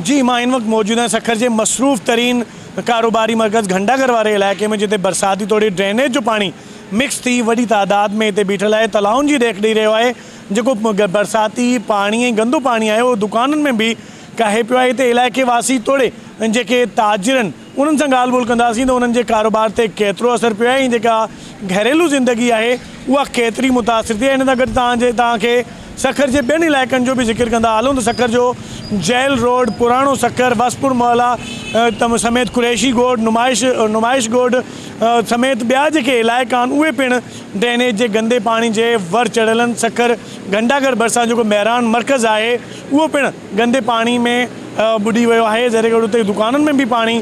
جي مان هن وقت موجود آهيان سکر جي مصروف ترين ڪاروباري مرڪز گهنڊاگهر واري علائقي ۾ جتي برساتي توڙي ڊرينيج جو پاڻي مڪس ٿي وڏي تعداد ۾ هتي بيٺل آهي تلائن جي ڏيک ڏئي رهيو آهي جيڪو برساتي پاڻي ۽ گندو پاڻي آهي اهو دڪانن ۾ به ڪاهي پيو آهي هتي علائقي واسي توڙي جيڪي تاجرن انهن سان ڳالهه ٻولهه ڪنداسين ته انهن جي ڪاروبار تي ڪيترو اثر پيو آهي ۽ جيڪا گهريلو زندگي آهي اها ڪيتري متاثر ٿي آهي ان سان گڏ توهان جي توهان کي سکر جي ٻين علائقن جو به ذڪر ڪندا هلون ته سکر جو جيل روڊ، پراڻو سکر، واسپور محلا سميت قريشي ڳوٺ، نمائش نمائش ڳوٺ سميت ٻيا جيڪي علائقا آهن اهي پڻ ڊرينيج جي گندي پاڻي جي ور چڙهيل آهن. سکر گهنٽاگهر ڀرسان جيڪو مهراڻ مرڪز آهي اهو پڻ گندي پاڻي ۾ ٻڏي ويو آهي جڏهن ڪري اتي دڪانن ۾ به پاڻي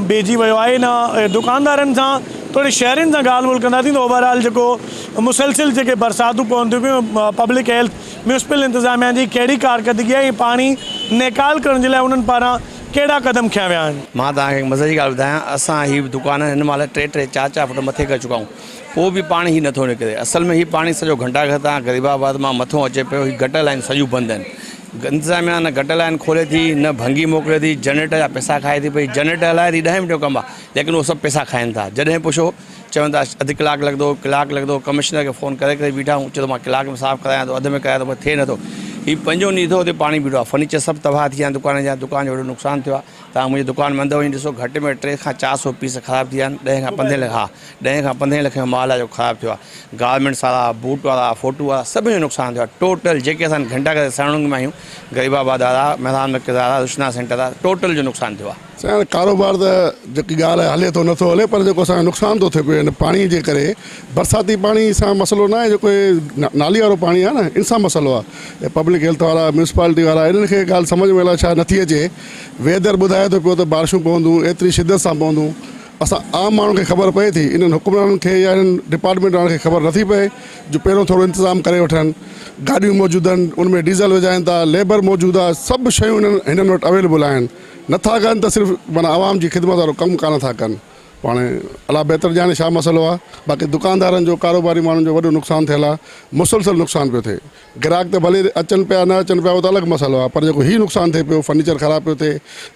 بيهجي ويو آهي ان دڪاندارن سان توڙي شهرين سان ڳالهه ٻولهه ڪنداسين ته اوور آل جيڪو مسلسل جيڪي برساتون پون ٿيون پيون پبلڪ هيلٿ ميونسپل انتظاميا جي ڪهڙي ڪارڪردگي آهي ۽ پاڻي نيڪال ڪرڻ جي لاء انهن پاران ڪهڙا قدم کنيا ويا آهن. مان توهان کي هڪ مزي جي ڳالهه ٻڌايان اسان هي دڪان هن مهل ٽي ٽي چار چار فوٽ مٿي ڪري چڪا آهيون پوء به پاڻي هي نٿو نڪري اصل ۾ هي پاڻي سڄو گهنٽا گهر تان غريب آباد مان مٿو اچي پيو هي گٽر لائن سڄيون بند آهن انتظاميا نه گٽر لائن کولي ٿي نه ڀنگي موڪلي ٿي جنريٽر جا پئسا کائي ٿي پئي جنريٽر هلائي ٿي ڏهين منٽ جو ڪم آهي ليڪن اهو سڀ پئسا کائن ٿا جڏهن پڇو چون ٿا اڌ ڪلاڪ لڳندو ڪلاڪ لڳندو ڪمشنر کي فون ڪري ڪري بيٺا آهيون چئي ٿو مان ڪلاڪ ۾ صاف ڪرايان ٿو اڌ ۾ ڪرايان ٿو پر ٿئي نٿو هي پنجون ڏينهن ٿيو هتي پاڻي بيٺو آهي فرنيچر سڀ تباهه ٿي ويا آهن دڪان جا دڪان جو وڏو نقصان ٿيو آهي توهان منهنجي دڪان ۾ اندر وڃي ڏسو گهٽ ۾ گهٽ ٽي کان 400 پيس خراب ٿي ويا آهن ڏهين کان پندرهين لک ها ڏهين کان پندرهين لکين جو مال آهي جيڪو خراب ٿيو آهي گارمينٽس وارا بوٽ وارا فوٽو وارا سڀني جو نقصان ٿيو آهي ٽوٽل جيڪي اسان گهنٽا گهر سرڻنگ ۾ آهيون غريب آباد وارا مهراڻ مرڪز وارا رشنا سينٽر وارا ٽوٽل جو نقصان ٿيو آهي. سائين ڪاروبار ته جيڪي ڳالهه آهي هلي ٿو نٿو هلي پر جيڪو اسان کي نقصان ٿو ٿئي پيو هن پاڻي جي ڪري برساتي پاڻي سان مسئلو نه آهي جيڪو هي نالي وارو پاڻي آهي نه ان سان مسئلو آهي پبلڪ هيلٿ وارا ميونسپالٽي وارا انهن کي ڳالهه سمجهه ۾ الائي ڇا نٿي اچي ويدر ٻڌائي ٿو پيو ته بارشون پوندون ايتري شدت سان پوندون اسان عام ماڻهن کي خبر پئي ٿي انهن حڪمرانن کي يا انهن ڊپارٽمينٽ وارن کي خبر نٿي پئي جو پهريون ٿورو انتظام ڪري وٺن گاڏيون موجود آهن ان ۾ ڊيزل وجهائن ٿا ليبر موجود آهي سڀ شيون انهن هنن وٽ اويليبل آهن نٿا ڪن ته صرف معنيٰ عوام جي خدمت وارو ڪم ڪانه ٿا ڪن پاڻ الله بهتر ڄاڻي ڇا مسئلو آهي باقي دڪاندارن جو ڪاروباري ماڻهن جو وڏو نقصان ٿيل آهي مسلسل نقصان پيو ٿئي گراهڪ ته ڀلي اچن پيا نه اچن پيا اهو ته الڳ مسئلو آهي پر جيڪو هي نقصان ٿئي پيو فرنيچر خراب پيو ٿئي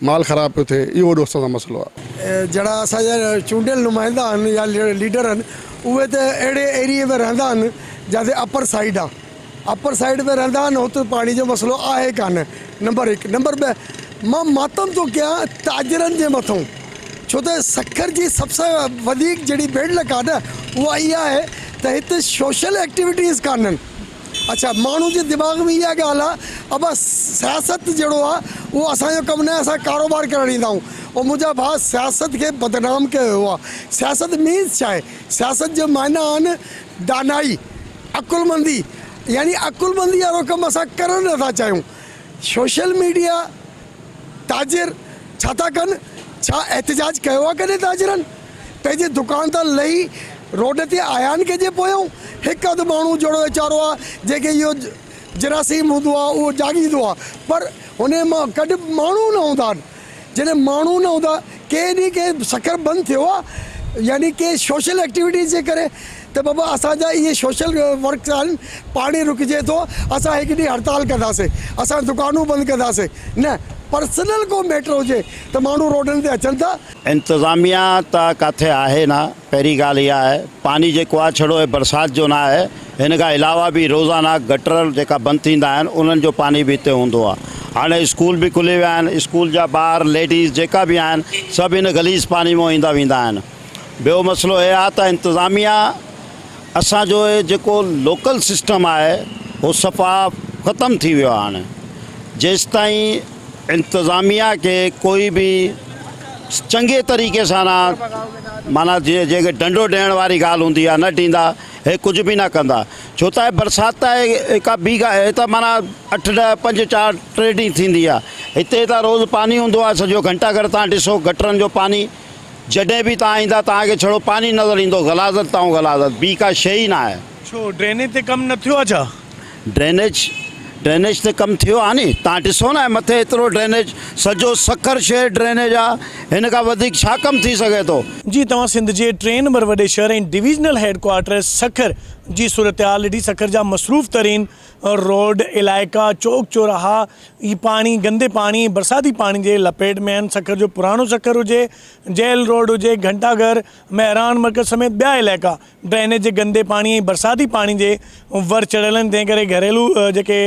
مال خراب پيو ٿئي اهو وڏو اسان سان مسئلو آهي. جهڙا اسان جا چونڊيل نمائندا آهن يا ليڊر آهن اهي ته اهڙي ايريي ۾ رهندا آهن جاتي اپر سائيڊ آهي اپر سائيڊ ۾ رهندا آهن هت پاڻي جو مسئلو آهي ڪانه نمبر هڪ نمبر ٻه مان ماتم ٿو ڪيان تاجرن جي مٿون ڇو ته سکر جي سڀ سان وڌيڪ جهڙي بيڊ لڪ آهي نه اها اها آهي ته هت سوشل ايڪٽيوٽيز ڪانهن اڇا ماڻهو جي دماغ ۾ اها ڳالهه آهي ابا سياست جهڙو آهي اهو اسان جو ڪم ناهي اسان ڪاروبار ڪرڻ ايندا آهيون او منهنجا ڀاء سياست کي بدنام ڪيو ويو آهي سياست مينس ڇا آهي سياست جو معنيٰ آهن دانائي عقلمندي يعني عقلمندي وارو ڪم اسان ڪرڻ نه ٿا چاهيون. سوشل ميڊيا تاجر ڇا ٿا ڪن؟ ڇا احتجاج ڪيو آهي ڪڏهن تاجرن؟ پنهنجي دڪان تان لهي روڊ تي آيا آهن ڪنهن جي پويون؟ هڪ اڌ ماڻهو جهڙو ويچارو آهي جنهن کي اهو جراثيم هوندو آهي اهو جاڳيندو آهي پر هن مان ڪڏهن به ماڻهو نه هوندا آهن. جڏهن ماڻهو نه هوندا ڪنهن ڏينهن ڪنهن سکر بند ٿيو آ يعني ڪنهن سوشل ايڪٽيوٽيز جي ڪري ته بابا اسان جا اهي سوشل ورڪس آهن پاڻي رڪجي ٿو اسان هڪ ڏينهن هڙتال ڪنداسين اسان دڪانون بند ڪنداسين نه پرسنل ڪو ميٽر هجي ته ماڻهو روڊن تي اچن ٿا. انتظاميا ته ڪاٿي آهي نه پهرين ڳالهه اها آهي پاني جيڪو آهي ڇڙو هي برسات جو نه آهي هن کان علاوه به روزانه گٽر جيڪا بند ٿيندا آهن انهن جو پاني به هتي هوندو آهي هاڻي اسڪول به کلي ويا آهن اسڪول جا ٻار ليڊيز جيڪا به آهن سڀ هن غليظ پاني مان ايندا ويندا آهن ٻيو مسئلو هي آهي ته انتظاميا اسان جو هي جيڪو لوڪل سسٽم آهي هو صفا ختم ٿي ويو آهي هاڻي جيستائين انتظاميا کي ڪوئي به چڱي طريقي سان نه معنيٰ جيئن جيڪي ڏنڊو ڏيڻ واري ڳالهه هوندي آهي نه ڏيندا هي ڪجهه به نه ڪندا ڇو ته برسات ته آهي ڪا ٻي ڳالهه هي ته معنيٰ اٺ ڏهه پنج چار ٽي ڏينهن ٿيندي آهي هتي ته روز پاني هوندو آهي سڄو گهنٽا گهر تان ڏسو گٽرن جو پاني جڏهن به تان ايندا تان کي ڇڙو پاني نظر ايندو غلاظت تان غلاظت ٻي ڪا شيء ئي نه آهي. ڇو ڊرينيج تي ڪم نه ٿيو آ ڇا؟ ڊرينيج ڊرينيج تي ڪم ٿيو آ ني تان ڏسو نه مٿي ايترو ڊرينيج سڄو سکر شهر ڊرينيج آ هن کان وڌيڪ ڇا ڪم ٿي سگهي ٿو. جي توهان سنڌ جي ٽئين نمبر وڏي شهر ۽ ڊويزنل هيڊ ڪوارٽر سکر جي صورتحال ڏٺي سکر جا مصروف ترين روڊ علائقا چوڪ چوراها هي پاڻي گندي پاڻي برساتي پاڻي جي لپيٽ ۾ آهن سکر جو پراڻو سکر هجي جيل روڊ هجي گهنٽا گهر مهراڻ مرڪز سميت ٻيا علائقا ڊرينيج جي گندي پاڻي ۽ برساتي پاڻي جي ور چڙهيل آهن تنهن ڪري گهريلو جيڪي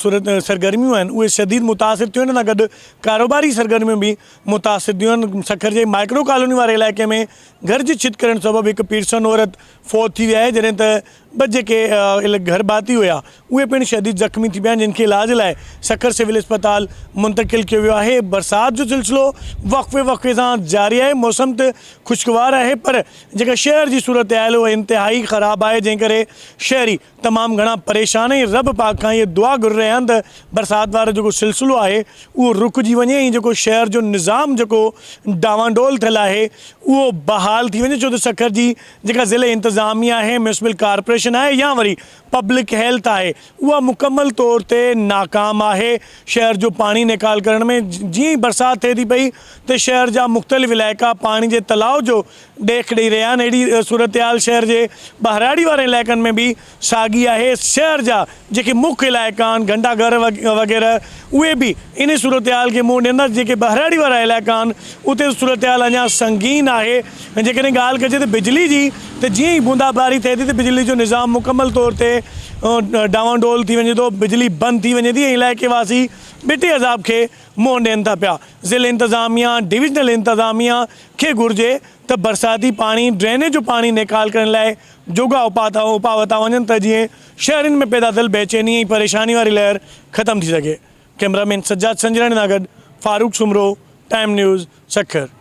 صورت سرگرميون آهن اهي شديد متاثر ٿيون آهن ان سان گڏ ڪاروباري سرگرميون به متاثر ٿيون آهن سکر جي مائڪرو ڪالوني واري علائقي ۾ گهر جي ڇت ڪرڻ سبب هڪ پيرسن عورت فوت ٿي وئي آهي جڏهن ته ٻه جيڪي گهر ڀاتي هيا اهي پڻ شديد زخمي ٿي پيا آهن جن کي علاج لاء سکر سول اسپتال منتقل ڪيو ويو آهي برسات جو سلسلو وقفي وقفي سان جاري آهي موسم ته خوشگوار آهي پر جيڪا شهر جي صورتحال اها انتهائي خراب آهي جنهن ڪري شهري تمام گهڻا پريشان ۽ رب پاڪ کان اهي دعا گهري رهيا آهن ته برسات وارو جيڪو سلسلو آهي اهو رڪجي وڃي ۽ جيڪو شهر جو نظام جيڪو ڊانوانڊول ٿيل آهي اهو بحال ٿي وڃي ڇو ته سکر جي جيڪا ضلعي انتظاميا آهي ميونسپل ڪارپوريشن آهي يا وري پبلڪ هيلٿ آهي اها مڪمل طور تي ناڪام آهي شهر جو پاڻي نيڪال ڪرڻ ۾ جيئن ئي برسات ٿئي ٿي پئي ته شهر جا مختلف علائقا پاڻي جي تلاء جو ڏيک ڏئي رهيا آهن اهڙي صورتحال شهر جي ٻهراڙي وارن علائقن ۾ به ساڳي آهي شهر جا جيڪي مک علائقا آهن گهنٽا گهر وغيره اهي به انهي صورتحال کي منهن ڏين ٿا جيڪي ٻهراڙي وارا علائقا آهن اتي صورتحال اڃا سنگين آهي ۽ جيڪڏهن ڳالهه ڪجي ته بجلي جي ته جيئن ئي بوندا باري ٿئي ٿي ته بجلي جو نظام مڪمل طور تي ڊانوانڊول ٿي وڃي ٿو بجلي بند ٿي وڃي ٿي ۽ علائقي واسي ٻٽي عذاب کي منهن ڏين ٿا پيا ضلعي انتظاميا ڊويزنل انتظاميا کي گهرجي ته برساتي پاڻي ڊرينيج جو پاڻي نيڪال ڪرڻ لاء جوڳا اپاء ورتا وڃن ته جيئن شهرين ۾ پيدا ٿيل بيچيني ۽ پريشاني واري لهر ختم ٿي سگهي. ڪئميرا مين سجاد سنجراڻي سان گڏ فاروق سومرو، ٽائيم نيوز، سکر.